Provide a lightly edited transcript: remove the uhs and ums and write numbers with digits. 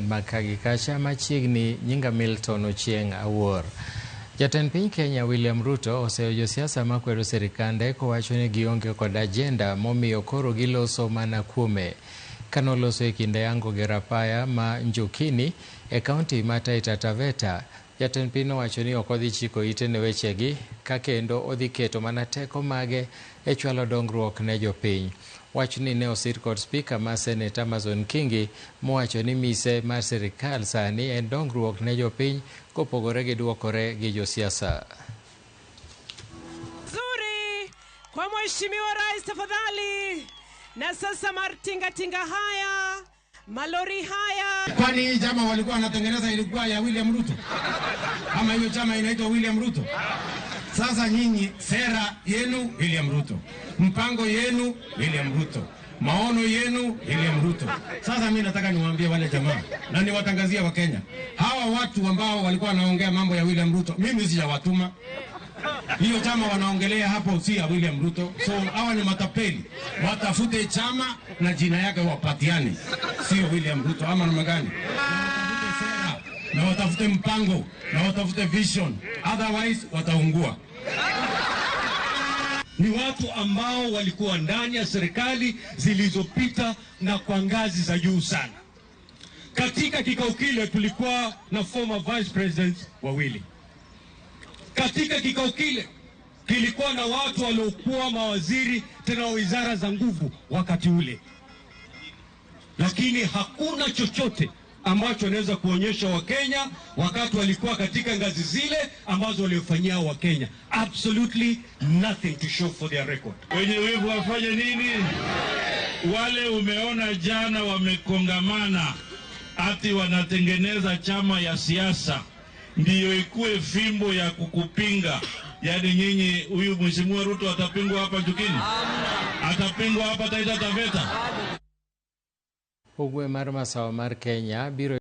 mag kagi kacha machiegni. Nyinga Milton Ochieng Awuor. Jatend piny Kenya William Ruto oseyo josiasa makwedo sirikande kowacho ni gionge kod ajenda momiyo koro giloso mana kuome. Kanoloso e kinde yango gero apaya ma Njukini e kaunti ma Taita Taveta, jatend piny nowacho ni ok odhi chiko ite ne wechegi ka kendo odhi keto mana teko mage e chwalo dongruok ne jopiny. Wachni ne osir kod spika ma Senate Amason Kingi mowacho ni mise mar sirikal sani en dongruok ne jopiny kopogore gi duokore gi josiasa. Nzuri kwa Mheshimiwa Rais tafadhali. Na sasa matingatinga haya, malori haya. Kwani hii chama walikuwa wanatengeneza ilikuwa ya William Ruto? Ama hiyo chama inaitwa William Ruto? Sasa nyinyi sera yenu William Ruto, mpango yenu William Ruto, maono yenu William Ruto. Sasa mimi nataka niwaambie wale jamaa na niwatangazie Wakenya, hawa watu ambao walikuwa wanaongea mambo ya William Ruto, mimi sijawatuma. Hiyo chama wanaongelea hapo si ya William Ruto. So hawa ni matapeli, watafute chama na jina yake wapatiane, sio William Ruto ama namna gani? Na watafute sera na watafute mpango na watafute vision, otherwise wataungua. Ni watu ambao walikuwa ndani ya serikali zilizopita na kwa ngazi za juu sana. Katika kikao kile tulikuwa na former vice presidents wawili. Katika kikao kile kilikuwa na watu waliokuwa mawaziri tena wa wizara za nguvu wakati ule, lakini hakuna chochote ambacho wanaweza kuonyesha Wakenya wakati walikuwa katika ngazi zile ambazo waliofanyia Wakenya. Absolutely nothing to show for their record. Wenye wivu wafanye nini? Wale umeona jana wamekongamana ati wanatengeneza chama ya siasa ndiyo ikuwe fimbo ya kukupinga. Yaani nyinyi, huyu Mheshimiwa Ruto atapingwa hapa Njukini? Atapingwa hapa Taita Taveta? Ugwe mar masawa mar Kenya biro